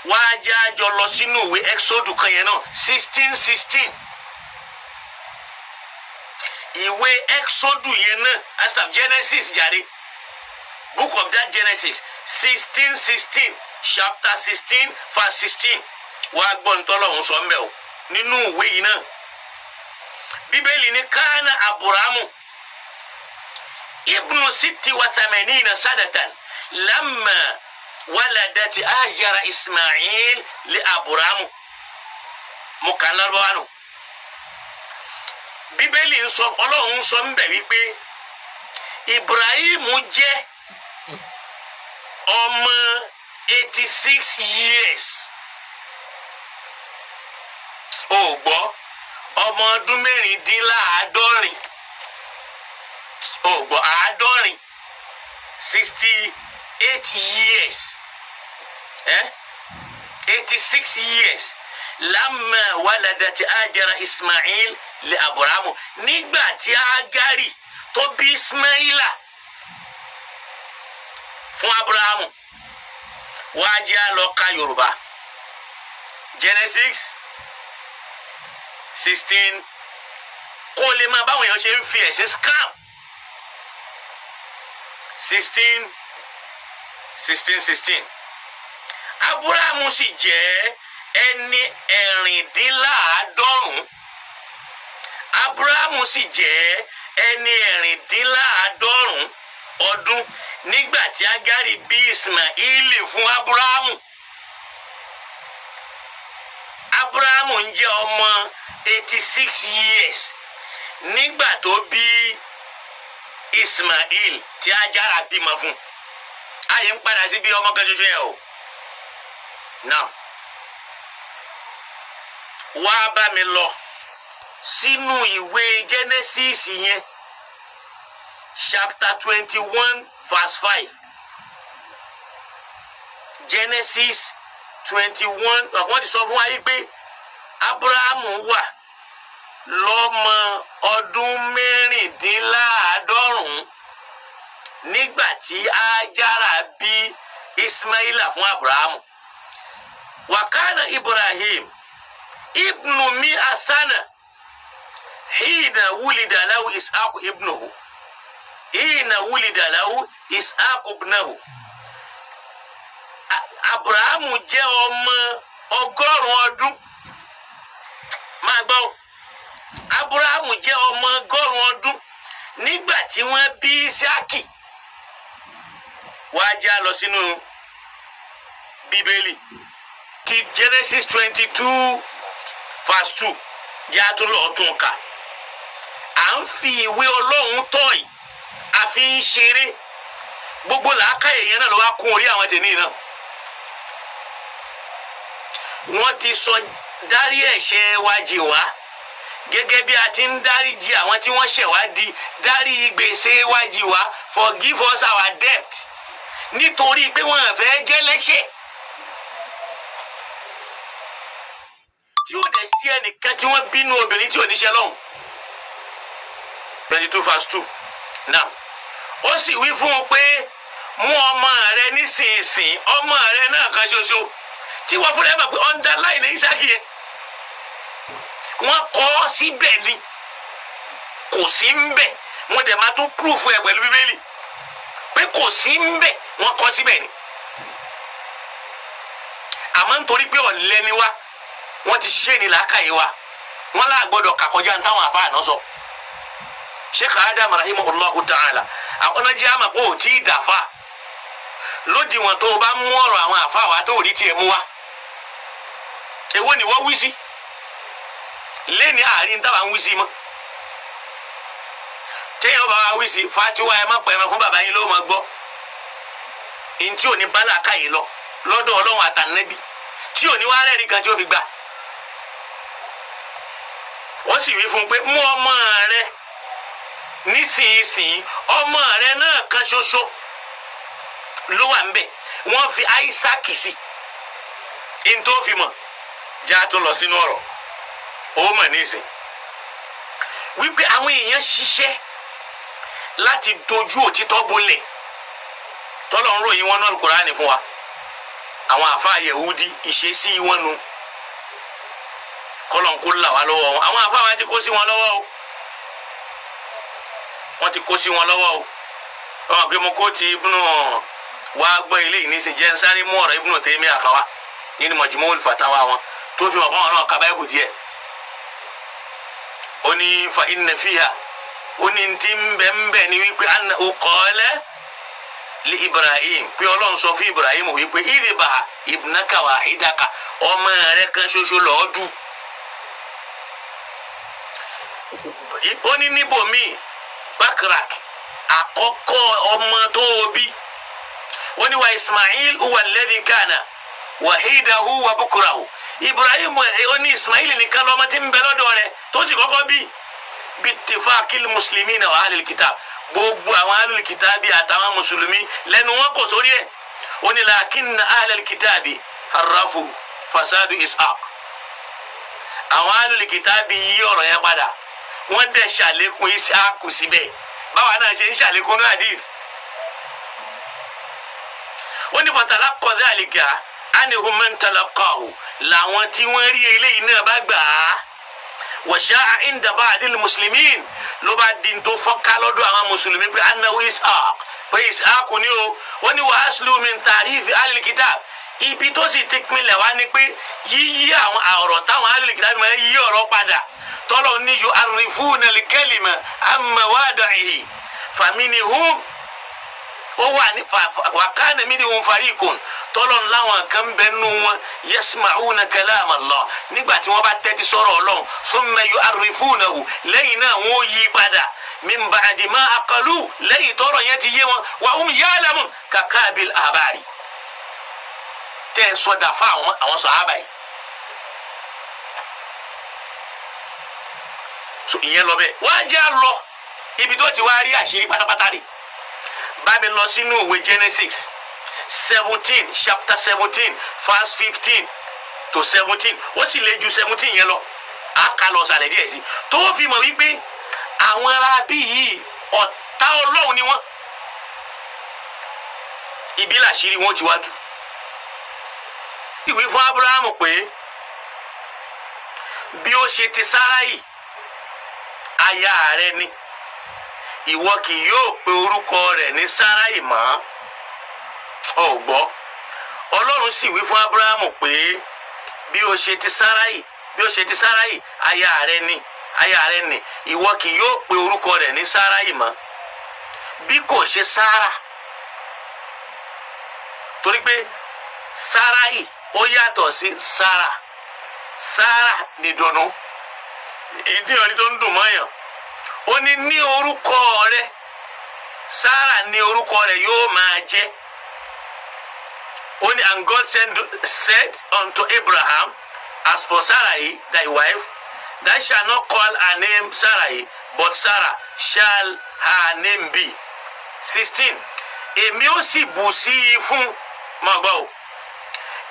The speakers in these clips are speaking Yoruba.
Wàá jẹ́ àjọ lọ sínú ìwé Exodus kan yẹn náà, 16:16. Ìwé Exodus yẹn náà, aslam, Genesis jàre, book of that Genesis, 16:16, chapter 16 verse 16. Wàá gbọ́ ntọ́lọ́hún sọ mbẹ́ o. Nínú ìwé yìí náà, Bíbélì ní kánà Aburahamu ibnu sitti wa thamanina sanatan lamma waladati Ajara Ismail li Aburahamu. Mo kà ń lárúbáwá nù. Bíbélì ń sọ, Ọlọ́run ń sọ ń bẹ̀ wípé Ibrahim jẹ́ ọmọ 86 years. O gbọ́, ọmọ ọdún 86. O gbọ́, 70, 68 years, eh? 86 years lamma waladati Ajara Ismail li Abrahamu, nígbà tí Agari tó bí Ismaila fún Abrahamu. Wàá jẹ́ àlọ́ ka Yorùbá Genesis 16, kó lè máa báwọn èèyàn ṣe ń fi ẹ̀sìn scam. 16 16 16. Abrahamu sì jẹ́ ẹni 86. Abrahamu sì jẹ́ ẹni 86 ọdún nígbà tí Agari bí Ismaili fún Abrahamu. Abrahamu ń jẹ́ ọmọ 86 years nígbà tó bí Ismail tí Ajara bímọ fún. Ayé ń padà sí bí ọmọ kan ṣoṣo yẹn o. Now, wá bá mi lọ sínú ìwé Genesis yẹn, chapter 21 verse 5. Genesis 21. Wọ́n ti sọ fún wa yìí pé Abrahamu wà lọ́mọ ọdún 86 nígbà tí Ajara bí Ismaila fún Abrahamu. Wakana Ibrahim ibnu mi'a sana hina wulida lahu Ishaq ibnuhu, hina wulida lahu Ishaq ibnahu. Abrahamu jẹ́ ọmọ 100 ọdún. Máa gbọ́, Abrahamu jẹ́ ọmọ 100 ọdún nígbà tí wọ́n bí Isaki. Wàá já lọ sínú Bíbélì ti Genesis 22 verse 2, yá tún lọ́ọ́ tún kà. À ń fi ìwé Ọlọ́run tọ̀ yìí, a fi ń ṣeré. Gbogbo làákàyè yẹn náà ló wá kún orí àwọn tèmi náà. Wọ́n ti sọ dárí ẹ̀ṣẹ̀ wa jì wá gẹ́gẹ́ bí a ti ń dáríjì àwọn tí wọ́n ṣẹ̀ wá di dárí gbèsè wa jì wá, forgive us our debt, nítorí pé wọ́n fẹ́ jẹ́ lẹ́ṣẹ̀, tí ó dẹ̀ sí ẹnìkan tí wọ́n bínú obìnrin tí ò níṣẹ́ lọ́hùn. 22 verse 2. Now, ó sì wí fún un pé, mú ọmọ rẹ nísinsìnyí, ọmọ rẹ náà kan ṣoṣo, tí wọ́n fúnra ẹ̀ mọ̀ pé underline ní Isaki yẹn, wọ́n kọ́ ọ síbẹ̀ ni, kò sí ń bẹ̀. Wọ́n dẹ̀ máa tún proof ẹ̀ pẹ̀lú Bíbélì pé kò sí ń bẹ̀, wọ́n kọ́ síbẹ̀ ni. Àmọ́ nítorí pé ọ̀lẹ ni wá, wọ́n ti ṣe ní làákàyè wa, wọ́n là gbọ́dọ̀ kà kọjá ní táwọn àfáà náà sọ. Sheikh Adam rahimahullahu ta'ala, àwọn ọ̀nà àmà pé ò tí ì dàfà lódiwọ̀n tó o bá mú ọ̀rọ̀ àwọn àfáà wa tó ò rí tiẹ̀ mú wa. Èwo ni wọ́n wí sí lẹ́ni àárín táwa ń wí sí mọ́? Téèyàn bá wa wí sí fatiwa, ẹ má pẹ́ ẹ fún bàbá yín ló máa gbọ́ ntí ò ní bá làákàyè lọ lọ́dọ̀ Ọlọ́run àtànẹ́bí, tí ò ní wá rẹ́ẹ̀rí kan tí ó fi gbà. Wọ́n sì wí fún un pé, mú ọmọ rẹ nísinsìnyí, ọmọ rẹ náà kan ṣoṣo ló wà ń bẹ̀. Wọ́n fi Áísákì sí n tó fi mọ̀. Já tún lọ sínú ọ̀rọ̀, ó mọ̀ nísìn wípé àwọn èèyàn ṣiṣẹ́ láti dojú òtítọ́ bolẹ̀. Tọ́lọ̀ ń ròyìn wọn náà Kùránì fún wa. Àwọn àfa Yẹhudi ìṣesí wọn nu, kọlọ̀ ń kó là wá lọ́wọ́ wọn. Àwọn àfa wa ti kó sí wọn lọ́wọ́ o, wọ́n ti kó sí wọn lọ́wọ́ o. Wọ́n pé mo kó ti Ibnu wá gbọ́ ilé yìí nísìnyí, jẹ́ ń sáré mú ọ̀rọ̀ Ibnu Taymiyyah àkàwá nínú Majmu'ul Fatawa wọn tó fi mọ̀ fún àwọn náà kaba ẹ̀kú díẹ̀. Ó ní fa inna fiha, ó ní ti ń bẹ̀ ń bẹ̀ ni wípé anna qala li Ibrahim, pé Ọlọ́run sọ fún Ibrahim wípé idhbah ibnaka wahidaka, ọmọ rẹ kan ṣoṣo lọ́ọ́ dù. Ó ní níbòmíì Bakrak àkọ́kọ́ ọmọ tó o bí. Ó ní wa Ismail huwa alladhi kana wahidahu wa bukrahu. Ibrahim ó ní Ismail nìkan lọ́mọ tí ń bẹ lọ́dọ̀ rẹ̀ tó sì kọ́kọ́ bí. Bittifaqil muslimina wa ahlil kitab, gbogbo àwọn ahlil kitabi àtàwọn mùsùlùmí lẹ́nu wọn kò sórí ẹ̀. Ó ní lakinna ahlil kitabi harrafu fasadu Ishaq. Àwọn ahlil kitabi yí ọ̀rọ̀ yẹn padà, wọ́n dẹ̀ ṣàlékún Ishaq síbẹ̀, báwa náà ṣe ń ṣàlékún ní hadith. Wọ́n ní fatalaqa dhalika anhum man talaqahu, làwọn tí wọ́n rí eléyìí náà bá gbà á. Wa sha'a inda ba'dil muslimin, ló bá di tó fọ́nká lọ́dọ̀ àwọn mùsùlùmí pé annahu Ishaq, pé Ishaq ni o. Wọ́n ní wa aslu min ta'rifi ahlil kitab, ibi tó sì ti pinlẹ̀ wá ni pé yíyí àwọn ọ̀rọ̀ táwọn ahlil kitab máa yí ọ̀rọ̀ padà tọ́lọ̀ ní yu'arrifuna al-kalima an mawadi'ihi faminhum, ó wà ní wa kana minhum fariqun, tọ́lọ̀ láwọn kan bẹ nù wọn yasma'una kalam Allah, nígbà tí wọ́n bá tẹ́tí sọ̀rọ̀ Ọlọ́run, thumma yu'arrifunahu, lẹ́yìn náà wọ́n yí padà, min ba'di ma aqalu, lẹ́yìn tọ́rọ̀ yẹn ti yé wọn, wa hum ya'lamun kakabil ahbari, tẹ́ ẹ sọdà fún àwọn sàhábà yìí. So ìyẹn lọ bẹ́ẹ̀. Wọ́n á jẹ́ àlọ́ ibi tó ti wá rí àṣírí pátápátá rè. Bá mi lọ sínú ìwé Genesis 17 chapter 17 verse 15 to 17. Ó sì lè ju 17 yẹn lọ, á kà lọ sàlẹ̀ díẹ̀ sí tó fi mọ̀ wípé àwọn aráabí yìí ọ̀tá Ọlọ́run ni wọ́n. Ibi làṣírí wọn ti wá dù. Ìwé fún Abrahamu pé bí ó ṣe ti Sáráyì aya rẹ ni, ìwọ kì yóò pe orúkọ rẹ̀ ní Sáráyì mọ́. Ọ gbọ́, Ọlọ́run sì wí fún Abrahamu pé bí ó ṣe ti Sáráyì, bí ó ṣe ti Sáráyì aya rẹ ni, aya rẹ ni, ìwọ kì yóò pe orúkọ rẹ̀ ní Sáráyì mọ́, bí kò ṣe Sárà. Torí pé Sáráyì ó yàtọ̀ sí Sárà. Sárà ní dùnnú, ìdí ọ̀rí tó ń dùn mọ́yàn. Ó ní ní orúkọ rẹ̀ Sárà ní orúkọ rẹ̀ yóò máa jẹ́. Ó ní and God said unto Abraham, as for Sarai thy wife, thou shalt not call her name Sarai, but Sarah shall her name be. 16. Èmi ó sì bù sí i fún, mọ̀ gbọ́ o,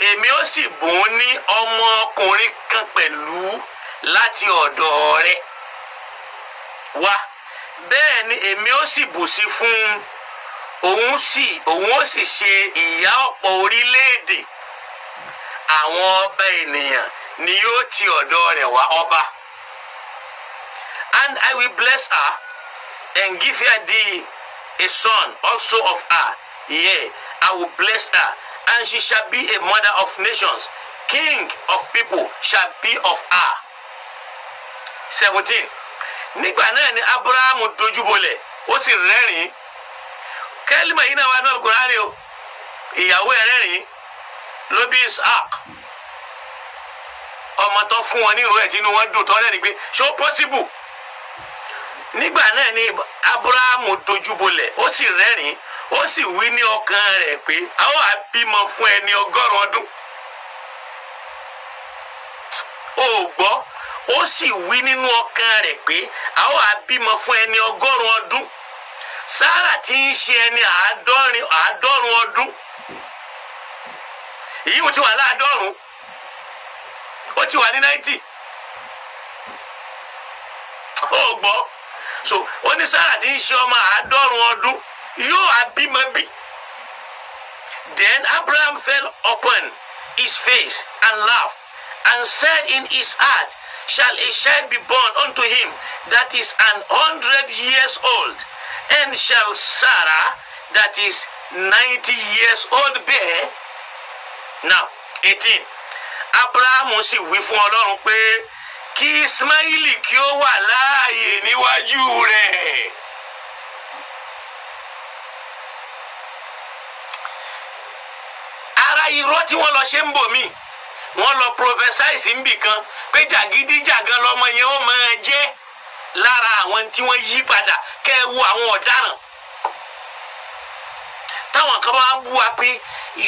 èmi ó sì bùn ún ní ọmọkùnrin kan pẹ̀lú láti ọ̀dọ̀ rẹ̀ wá. Bẹ́ẹ̀ ni èmi ó sì bù sí fún òun ó sì ṣe ìyá ọ̀pọ̀ orílẹ̀-èdè. Àwọn ọba ènìyàn ni yóò ti ọ̀dọ̀ rẹ̀ wá ọba. And I will bless her and give her thee a son also of her. Yea, I will bless her, and she shall be a mother of nations. King of people shall be of her. 17. Nígbà náà ni Abrahamu dojúbolẹ̀, ó sì rẹ́rìn-ín. Kẹ́límà yìí náà wà ní Al-Kùránì o. Ìyàwó ẹ̀ rẹ́rìn-ín ló bí Ishaq. Ọmọ tán fún wọn ní ìró ẹ̀ tí inú wọn dùn tán rẹ́rìn pé ṣé ó possible? Nígbà náà ni Abrahamu dojúbolẹ̀, ó sì rẹ́rìn-ín, ó sì wí ní ọkàn rẹ̀ pé a ó bímọ fún ẹni 100 ọdún. Ó gbọ́, ó sì wí nínú ọkàn rẹ̀ pé a ó bímọ fún ẹni 100 ọdún. Sárà tí ń ṣe ẹni 90 ọdún, èyí ò ti wà láàdọ́rùn, ó ti wà ní 90. Ó gbọ́, so ó ní Sárà tí ń ṣe ọmọ 90 ọdún yóò àbímọ bí. Then Abraham fell upon his face and laughed, and said in his heart, "Shall a child be born unto him that is 100 years old? And shall Sarah that is 90 years old bear?" Now, 18. Abrahamu sì wí fún Ọlọ́run pé kí Ismaili kí ó wà láàyè níwájú rẹ̀. Ara irọ́ tí wọ́n lọ ṣe ń bò mí, wọ́n lọ prophesize ń bì kan pé jàgídíjàgan lọmọ yẹn ó máa jẹ́ lára àwọn tí wọ́n yí padà. Kẹ́ ẹ wo àwọn ọ̀daràn táwọn kan bá bú wa pé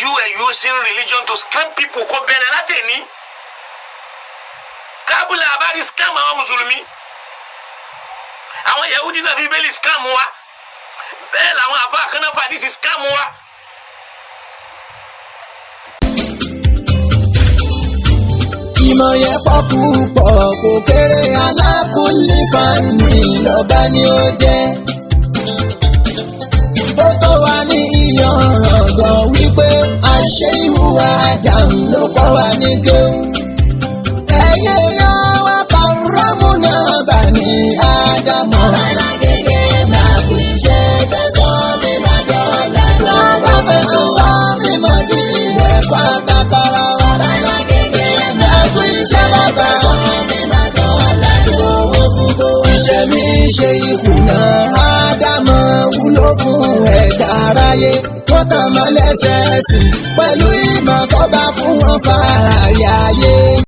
you are using religion to scam people. Kó bẹ̀rẹ̀ látẹ̀ní kábùlà àbárí scam àwọn mùsùlùmí, àwọn Yahudi náà fi bẹ́ẹ̀lì scam wa, bẹ́ẹ̀ làwọn àfa kan náà fàdí sí scam wa. Ìmọ̀ yẹn pọ̀ púpọ̀, kò kéré, alákùnlé fani lọ́ba ni ó jẹ́. Ó tó wa ní ìyànràn gan wípé àṣẹ ìhùwà Ádámù ló kọ́ wa ní kéwù. Ẹ̀yẹ́ yan wa kàrámù náà bà ní Ádámù. Lọ́dọ̀ tó sọ mímọ́ di ilẹ̀ pátákárá wa. Ẹ̀kú iṣẹ́ bàbá. Iṣẹ́ mi ṣe ìkùnà Ádámọ̀ wúlò fún ẹ̀dá aráyé. Wọ́n tàn mọ́ lẹ́sẹ̀ẹ́sì pẹ̀lú ìmọ̀ tó bá fún wọn fààyè ayé.